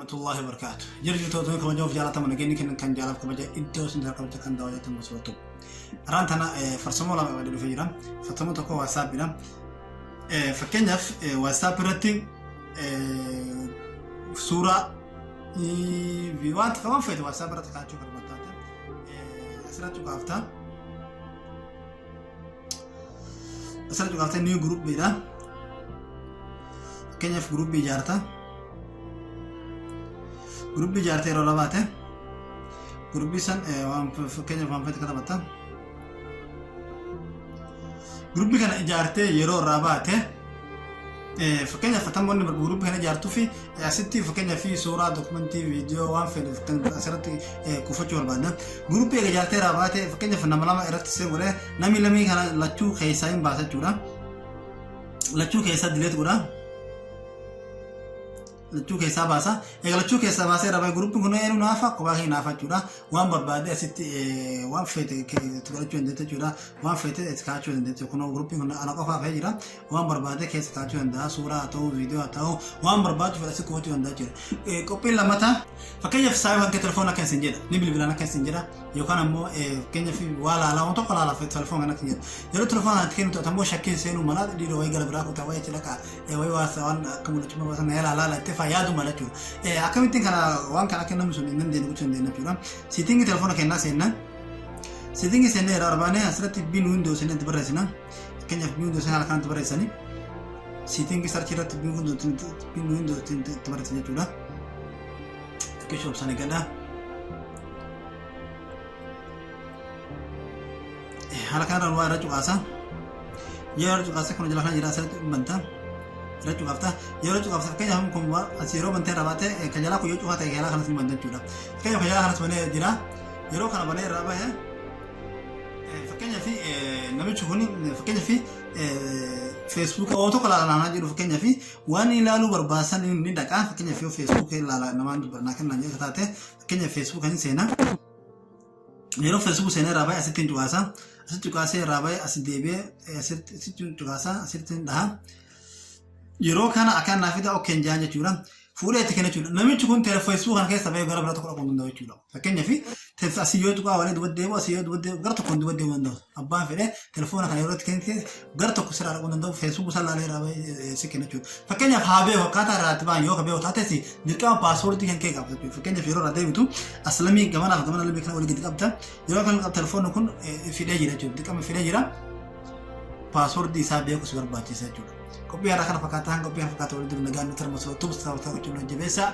Warahmatullahi wabarakatuh. Jirtu jirtoota kabajamoo fi jaalatamoo nageenyi kennan kan jaalaaf kabaja iddoo isin kabaja kan daawwatan masootu. Araan tana farsamoo lama qabadee dhufee jira. Farsamoo tokko WhatsAppidha. Fakkeenyaaf WhatsApp irratti suuraa wanta waan feete WhatsApp irratti kaa'achuu barbaadda. Asirratti kaafta. Asirratti kaaftee new group dha. Fakkeenyaaf group ijaarta. Group ijaartee yeroo labaate group san waan fakkeenyaaf waan feete katabatta. Group kana ijaartee yeroo irraa baate, fakkeenyaaf fatammoonni group kana ijaartuu fi asitti fakkeenyaaf suuraa, dokumentii, viidiyoo waan fedhe asirratti kuufachuu barbaadna. Group eega ijaartee irraa baate, fakkeenyaaf nama lama irratti save godhee, namni lamii kana lachuu keessaa hin baasa jechuudha. Lachuu keessaa delete godha. Lachuu keessaa baasa. Egaa lachuu keessaa baasee irraa bahe, groupiin kun eenyu naafa kophaa kee naafa jechuudha. Waan barbaade asitti waan feete itti godhachuu dandeetta jechuudha. Waan feete itti kaa'achuu dandeetta. Kun groupiin kun ana qofaaf jira. Waan barbaade keessa kaa'achuu danda'a. Suuraa haa ta'u, viidiyoo haa ta'u, waan barbaadu fedha asitti kuufachuu danda'a jechuudha. Qophiin lammataa, fakkeenyaaf saayii kan telefoona akka isin jedha. Ni bilbilaan akka isin jedha. Yookaan ammoo fakkeenyaaf waa laalaa, waan tokko laalaa telefoona kan akka jedha. Yeroo telefoona kanatti kennitu ammoo shakkiin seenuu mala, dhiiroo wayii gara biraa kutaa wayii achi dhaqaa wayii waan akka mul'achuu barbaadan na yaalaa laala itti fayyadu mala jechuudha. Akkamittiin kana waan kana akka namni sun hin dandeenye gochuu dandeenya jechuudha. Setting telefoona kennaa seenna. Setting seennee yeroo barbaanne asirratti pin window seennee itti barreessina. Fakkeenyaaf pin window haala kanatti barreessanii setting search irratti pin window itti barreessan jechuudha. Xiqqeessuu obsaan eeggadha. Haala kanarra waa irra cuqaasa. Yeroo irra cuqaasa kun jala kana jira, asirratti banta. Irra cuqaafta. Yeroo cuqaafta, fakkeenyaaf kun as yeroo bantee irraa baate, kan jalaa kun yoo cufaa ta'e jalaa kanas ni banta jechuudha. Fakkeenyaaf kan jalaa kanas banee jira. Yeroo kana banee irraa bahe, fakkeenyaaf namichi kun fakkeenyaaf Facebook oo tokko ilaalaa jedhu, fakkeenyaaf waan ilaaluu barbaasan ni dhaqa. Fakkeenyaaf yoo Facebook ilaalaa namaan dubbannaa kennan jedhu taate, fakkeenyaaf Facebook kan seenaa. Yeroo Facebook seenee irraa bahe, asitti hin cuqaasa. Asitti cuqaasee irraa bahe, as deebi'ee asitti cuqaasa, asitti hin dhaha. Yeroo kana akka naa fida okay jaan jechuudha. Fuudhee itti kenna jechuudha. Namichi kun Facebook kana keessa bahee gara biraa tokko dhaquu hin danda'u jechuudha. Fakkeenyaaf asii yoo tuqaa walii duba deemu, asii yoo duba deemu, gara tokkoon duba deemuu danda'u. Abbaan fedhee telefoona kana yeroo itti kennite gara tokko sirraa dhaquu danda'u, Facebook isaa laalee irraa bahee si kenna jechuudha. Fakkeenyaaf haa beeku, akkaataa irraa itti ba'an yoo ka beeku taates, dirqama password kan kee qabda jechuudha. Fakkeenyaaf yeroo irraa deebitu as lamii gamanaaf gamana lamii kana walii gadi qabda. Yeroo kana qabda, telefoonni kun fidee jira jechuudha. Dirqama fidee jira. Password isaa beeku si barbaachisa jechuudha. Qophii har'a kana fakkaataa, qophii kana fakkaata walitti nagaan nuti tarmasoo tubs taa'u gochuun jabeessa.